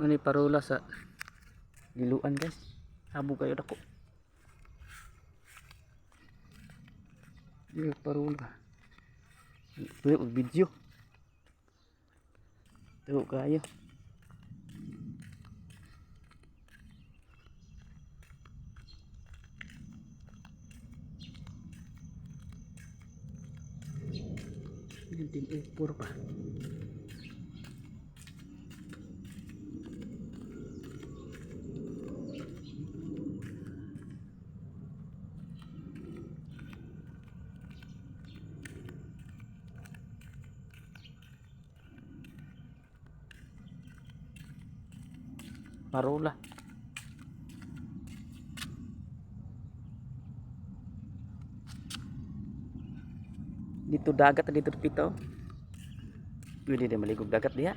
Mani parola sa Liloan, guys. Habog kayo, dako. Di parola. Pwede og video. Dako kayo. 1904 pa. Parola. Dito dagat, dito pito. Pwede din maligog dagat diha.